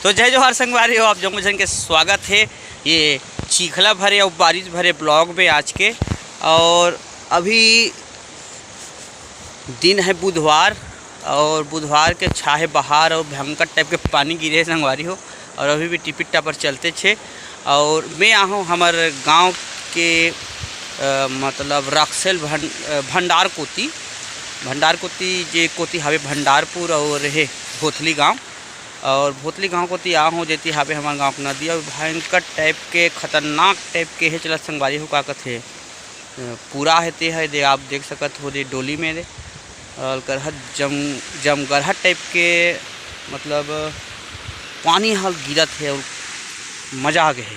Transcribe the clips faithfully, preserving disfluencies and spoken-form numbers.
तो जय जोहार संगवारी हो, आप जम्मो झन के स्वागत हे ये चीखला भरे अउ बारिश भरे ब्लॉग में आज के। और अभी दिन है बुधवार, और बुधवार के छाहे बहार और भयंकर टाइप के पानी गिरे हे संगवारी हो, और अभी भी टिपिट टापर चलते छे। और मैं आहूँ हमर गांव के, अ, मतलब राक्सेल भं-, अ, भंडार कोती, भंडार कोती जे कोती हवे भंडारपुर और हे भोथली गांव, और भोथली गांव कोती आहूँ जेती हवे हमर गांव के नदी, और भयंकर टाइप के खतरनाक टाइप के हे चलत संगवारी हो, का कथे, अ, पूरा हे ते हे दे, आप देख सकत हो दे डोली में दे, और गरहत जम, जम गरहत टाइप के, मतलब पानी ह गिरत हे और मजा आ गए हे।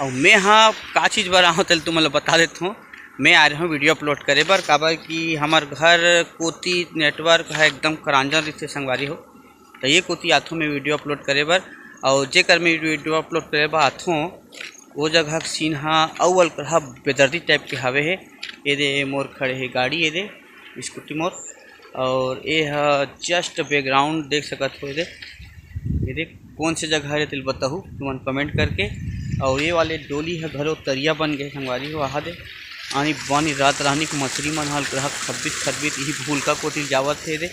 और मैं हा का चीज़ बर आहूँ तेल तुमन ल बता देत हूँ। मैं आ रहे हूँ वीडियो अपलोड करे बर, काबर कि हमर घर कोती नेटवर्क ह एकदम करांजन रहिथे संगवारी हो। तो ये कोती आथों मैं वीडियो अपलोड करे बर, और जेकर मैं वीडियो अपलोड करे बर आथों, वो जगह के सीन हा अउ अलकरहा बेदर्दी टाइप के हवे हे। ये दे मोर खड़े हे गाड़ी, ये दे स्कूटी मोर, और ये हा जस्ट बैकग्राउंड देख सकत हो। ये दे, ये दे कौन से जगह हरे तेल बताहू तुमन कमेंट करके। और ये वाले डोली ह घलो तरिया बन गए संगवारी हो, आहा दे आनी बानी रात रानी के मछरी मन हल ग्राहक खब्बित खब्बित इही भूलका कोती जावत हे दे।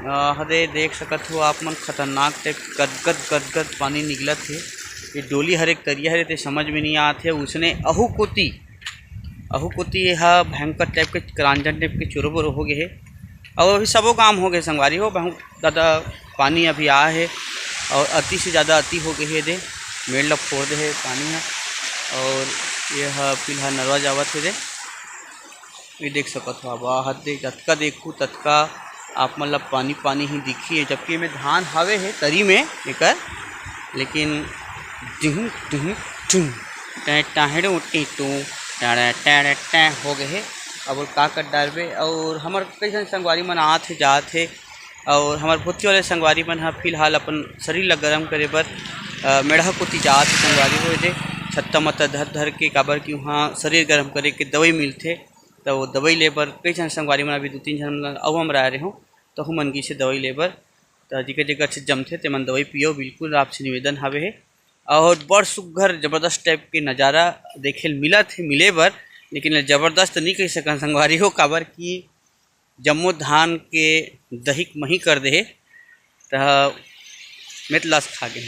आहा दे देख सकत हो आप मन, खतरनाक टाइप गदगद गदगद पानी निकलत हे। ये डोली हरे तरिया हरे ते समझ में नहीं आत हे। उसने अहू कोती, अहू कोती ये हा भयंकर टाइप के करांजन टाइप के चोरो बोरो हो गए हे। और अभी सबो काम हो गए संगवारी हो, बहुत ज़्यादा पानी अभी आया है और अति से ज़्यादा अति हो गई है दे, मेड़ ला फोड़ दे है पानी है। और ये हा फिलहाल नरवा जावत है दे, ये देख सकत हो आप, आहा दे जतका देखू ततका आप मन ला पानी पानी ही दिखी है, जबकि एमे धान हावे है तरी में एकर, लेकिन टिहू टिहू टू टै टाहेड़ो टी टू टै टै टै हो गए है। अब का कर डारबे। और हमर कई झन संगवारी मन आत हे जात हे, और हमर भोथली वाले संगवारी मन ह फिलहाल अपन शरीर ला गरम करे बर, अ, मेड़हा कोती जात हे संगवारी हो। एदे छत्ता मत्ता धर धर के, काबर कि उहाँ शरीर गरम करे के दवाई मिलथे, त वो दवाई ले बर कई झन संगवारी मन, अभी दू तीन झन मन अउ हम राय रेहों, तहू मन गिसे दवाई ले बर। त जेकर जेकर से जमथे, तेमन दवाई पियो, बिल्कुल आपसे निवेदन हावे हे। और बड़ सुग्घर जबरदस्त टाइप के नज़ारा देखे ल मिलत हे, मिले बर, लेकिन जबरदस्त नहीं कह सकन संगवारी हो, काबर कि जम्मो धान के दहिक मही कर दे हे, त मेत लस खा गे।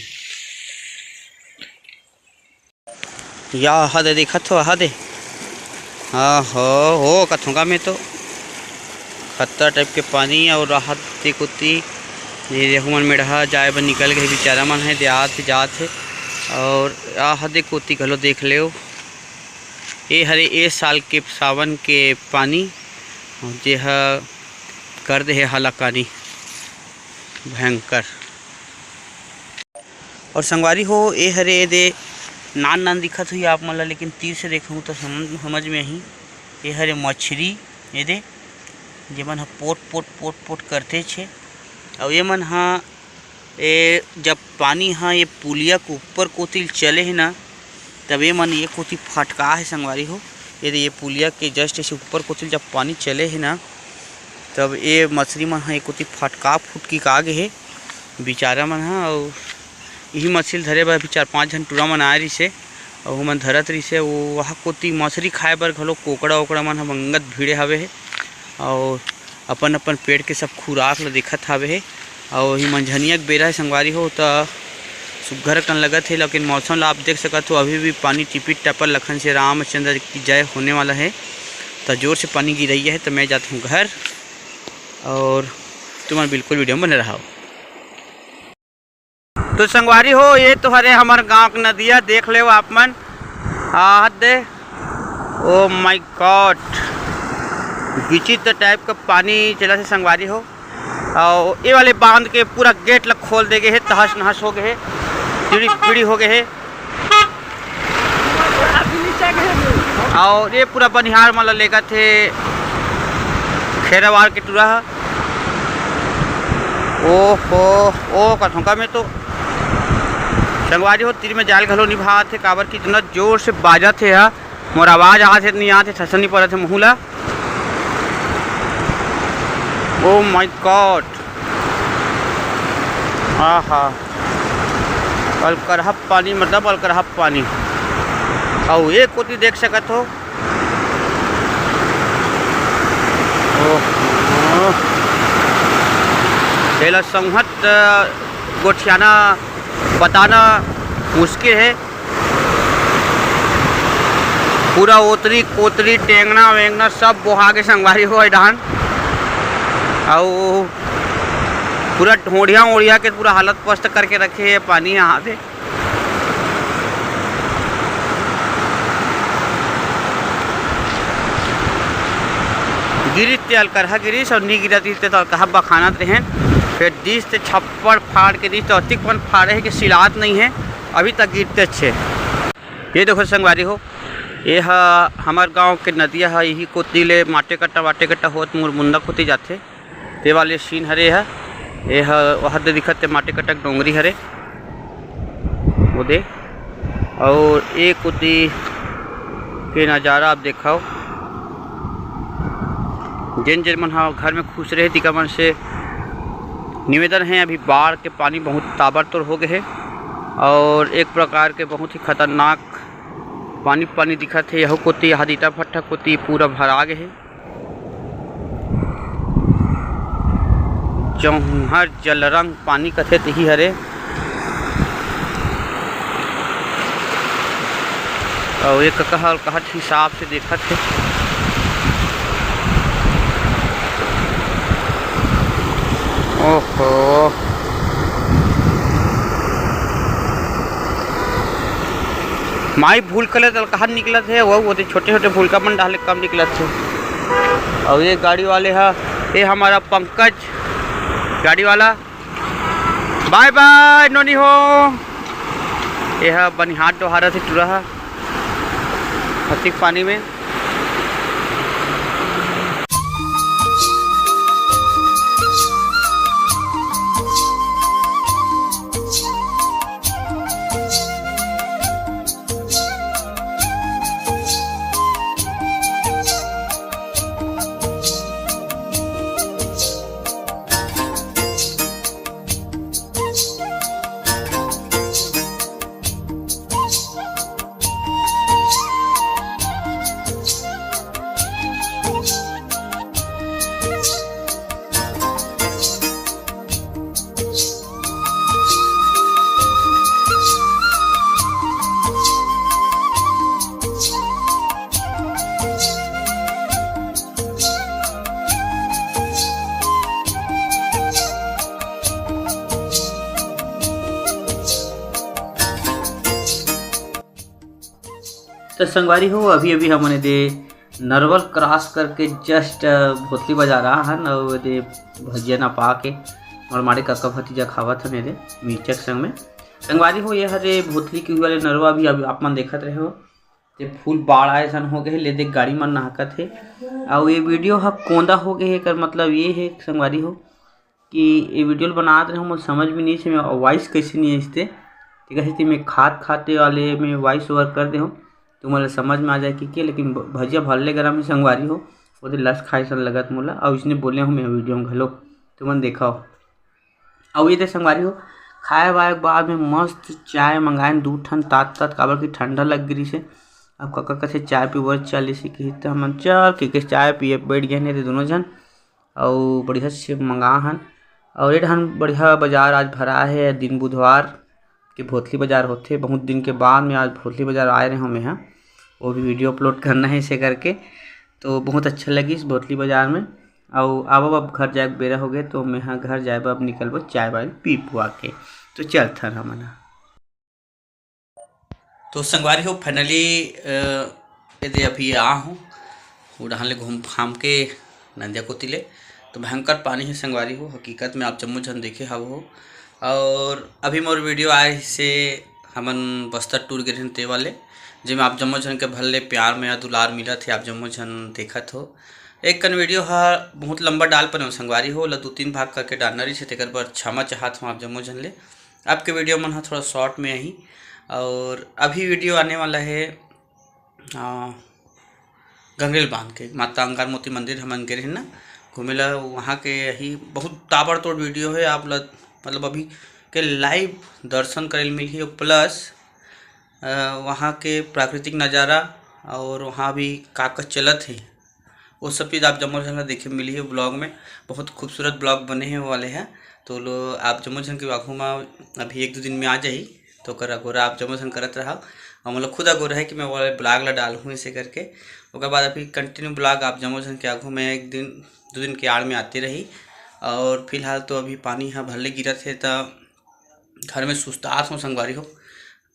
या हा दे, देखत हो, हा दे। आहो, हो कथों का मैं तो खत्ता टाइप के पानी और राहत ते कुत्ती। ये देखो मन मेड़हा जाए बर निकल गए, बेचारा मन है, दे आत हे, जात हे। और आहा दे कोती घलो देख लेव, ए हरे ए साल के सावन के पानी, जे ह कर दे हे हालाकानी भयंकर। और संगवारी हो, ए हरे ए दे नान नान दिखत होही आप मन ला, लेकिन तीर से देखहू तो समझ, समझ में आही। ए हरे मछरी, ए दे, जेमन ह पोट पोट पोट पोट करथे छे। अउ ए मन ह, ए जब पानी ह ये पुलिया के ऊपर कोती ले चले हे ना, तब ए मन ये कोती फटका हे संगवारी हो। ए दे, ये पुलिया के जस्ट ऐसे ऊपर कोती ले जब पानी चले हे ना, तब ए मछरी मन ह ये कोती फटका फुटकी का गे हे। बिचारा मन ह, अउ इही मछली धरे बर अभी चार पांच झन टूरा मन आए रिसे, अउ ओमन धरत रिसे। वो वहाँ कोती मछली खाए बर घलो कोकड़ा ओकड़ा मन ह मंगत भीड़े हवे हे, अउ अपन अपन पेट के सब खुराक ल देखत हवे हे। अउ इही मंझनिया के बेरा हे संगवारी हो, त सुग्घर अकन लगत हे, लेकिन मौसम ला आप देख सकत हो, अभी भी पानी टिपिट टापर लखन से रामचंद्र की जय होने वाला है। त जोर से पानी गिरैया है, त मैं जात हूँ घर। और तुमन बिल्कुल वीडियो में बने रहो। तो संगवारी हो, ये तो हरे हमर गांव के नदिया, देख लेव आप मन। आहा दे, ओ माय गॉड, विचित्र टाइप का पानी चलत हे संगवारी हो। और ये वाले बांध के पूरा गेट ला खोल दे गए हे, तहस नहस हो गए हे, चिड़ी पिड़ी हो गए हे। और ये पूरा बनिहार मन ला लेगत हे खेरावार के टूरा ह। ओहो, ओ कथों का मैं तो संगवारी हो, तीर में जाल घलो निभात हे, काबर कि इतना जोर से बाजत हे हा, मोर आवाज आत हे नहीं आत हे, ठसन नहीं परत हे मुँह ला। ओ माय गॉड, आहा, अलकरहा पानी, मतलब अलकरहा पानी। अउ एक कोती देख सकत हो, ओहो, एला संहत गोठियाना बताना मुश्किल हे। पूरा ओतरी कोतरी, टेंगना वेंगना सब बोहा के संगवारी हो ए डाहन। अउ पूरा ढोढ़िया ओढ़िया के पूरा हालत पस्त करके रखे हे पानी यहाँ से। गिरिस ते अलकरहा गिरिस अउ नी गिरत रिहिस ते तो अलकरहा बखानत रहेन। फेर दिस ते छप्पड़ फाड़ के दिस, तो अतिक पन फाड़े हे कि सिलात नहीं है, अभी तक गिरते छे। ये देखो संगवारी हो, ये ह हमर गांव के नदिया ह, यही कोती ले माटेकट्टा वाटेकट्टा होत मुरमुंदा कोती जाथे। ते वाले सीन हरे ह, ये ह वहाँ दे दिखत ते माटेकट्टा के डोंगरी हरे, वो दे। और एक कोती के नज़ारा आप देखव, जेन जेन मन ह घर में खुश रहे, तिकर मन से निवेदन है, अभी बाढ़ के पानी बहुत ताबड़तोड़ हो गए है और एक प्रकार के बहुत ही खतरनाक पानी पानी दिखत है। यहू कोती, यहाँ ईटा भट्ठा कोती पूरा भरा गए है। जौहर जलरंग पानी कथे तिही हरे। अउ एक कहल कहत हिसाब से देखत हे। ओहो। माई भूलका ले त अलकरहा निकलत हे, वो, वो तो छोटे-छोटे भूलका मन डाले कम निकलत हे। अउ ये गाड़ी वाले ह, ये हमारा पंकज गाड़ी वाला, बाय बाय नोनी हो। ये ह बनिहार डोहारा से टुरा ह, हसिक पानी में। तो संगवारी हो, अभी अभी हमन एदे नरवा ल cross करके just भोथली बाजार आ हन, अउ एदे भजिया नपा के मोर माड़े कका भतीजा खावत हन एदे मिर्चा के संग में। संगवारी हो, ये हरे भोथली के वाले नरवा, अभी, अभी आप मन देखत रहे हो, ते full बाढ़ आए सन हो गए, ले देख गाड़ी मन नहकत हे। अउ ये video ह कोंदा हो गए हे, एकर मतलब ये हे संगवारी हो कि ये video ल बनात रहे, मोर समझ में नहीं से, मैं voice कैसे नहीं आइस ते, ठीक है, ते मैं खात खाते वाले में voice over कर दे हूँ, तुमन ला समझ में आ जाए कि, कि लेकिन भ-, भजिया भले गरम है संगवारी हो, वो तो लस खाए सन लगत मोला, अउ इसने बोले हूँ मैं video में घलो, तुमन देखा हो। अउ ये दे संगवारी हो, खाए वाए के बाद में मस्त चाय मंगाएन दू ठन तात तात, काबर कि ठंडा लग गिरिस हे। अब कका कथे चाय पीबर चलिस हे, कही त हमन चल के, के चाय पिए बैठ गए हे दोनों झन। अउ बढ़िया से मंगा हन। अउ ए डहन बढ़िया बाजार आज भरा हे, दिन बुधवार के भोथली बाजार होथे। बहुत दिन के बाद में आज भोथली बाजार आए रहे हूँ मैं, हाँ, वो भी video upload करना है इसे करके। तो बहुत अच्छा लगिस भोथली बाजार में। अउ अब, अब घर जाए के बेरा हो गए, तो मैं हाँ घर जाए बर अब निकलबो चाय वाय पी पुआ के। तो चलथन हमन ह। तो संगवारी हो, finally, अ, एदे अभी आ हूँ, वो डहान ले घूम फाम के नंदिया कोती ले। तो भयंकर पानी है संगवारी हो, हकीकत में आप जम्मो झन देखे हव हो। और अभी मोर video आए से हमन बस्तर tour गे रहेन ते वाले, जेमे आप जम्मो झन के भले प्यार में दुलार मिलत हे, आप जम्मो झन देखत हो। एक कन video ह बहुत लंबा डाल परे हो संगवारी हो, ओला दू तीन भाग करके डालना रहिस हे, तेकर बर क्षमा चाहत हूँ आप जम्मो झन ले। अब के video मन ह थोड़ा short में आही। और अभी video आने वाला है, आ, गंगरेल बांध के, माता अंगार मोती मंदिर हमन गे रहेन ना घूमे ला, वहाँ के यही बहुत ताबड़तोड़ video है। आप ला, मतलब, अभी के live दर्शन करे ल मिलही, plus वहाँ के प्राकृतिक नज़ारा और वहाँ भी का का चलत हे, वो सब चीज़ आप जम्मो झन ला देखे मिलही vlog में। बहुत खूबसूरत vlog बने हे वाले हे, तो लो आप जम्मो झन के आघू में अभी एक दो दिन में आ जाही, तो ओकर अगोरा आप जम्मो झन करत रहव। और मोला खुद अगोरा हे कि मैं वाले vlog ला डालहूँ ऐसे करके। ओकर बाद अभी continue vlog आप जम्मो झन के आघू में एक दिन दो दिन के आड़ में आते रही। और फिलहाल तो अभी पानी ह भले गिरत हे, त घर में सुस्तात हों संगवारी हो।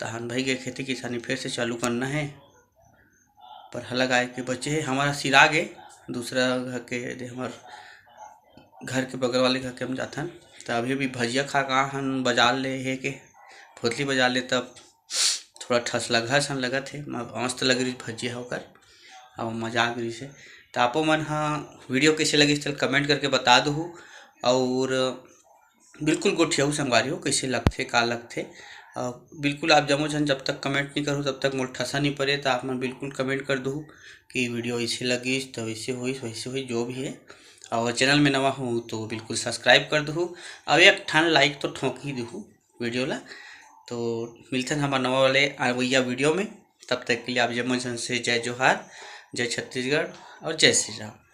तहन भाई के खेती किसानी फिर से चालू करना हे, पर हला गाय के बचे हे, हमारा सिरा गे, दूसरा घर के दे, हमार घर के बगल वाले घर के हम जाथन। त अभी भी भजिया खा का हन बाजार ले हे के, भोतली बाजार ले, तब थोड़ा ठसलगहा सन लगत हे, म-, मस्त लग रही भजिया होकर, अब मजा आ गई से। त आपो मन ह video कैसे लगिस, चल comment करके बता दहू। और बिल्कुल गोठियाऊ संगवारी हो, कैसे लगथे, का लगथे। अ, बिल्कुल आप जम्मो झन जब तक comment नहीं करो, तब तक मोर ठसा नहीं परे, त आप मन बिल्कुल comment कर दहू कि video ऐसे लगिस, त वैसे होइस, वैसे होइस, जो भी है। और channel में नवा हो, तो बिल्कुल subscribe कर दहू, और एक ठन like तो ठोंक ही दहू video ला। तो मिलथन हमार नवा वाले अवइया video में, तब तक के लिए आप जम्मो झन से जय जोहार, जय छत्तीसगढ़ और जय श्री राम।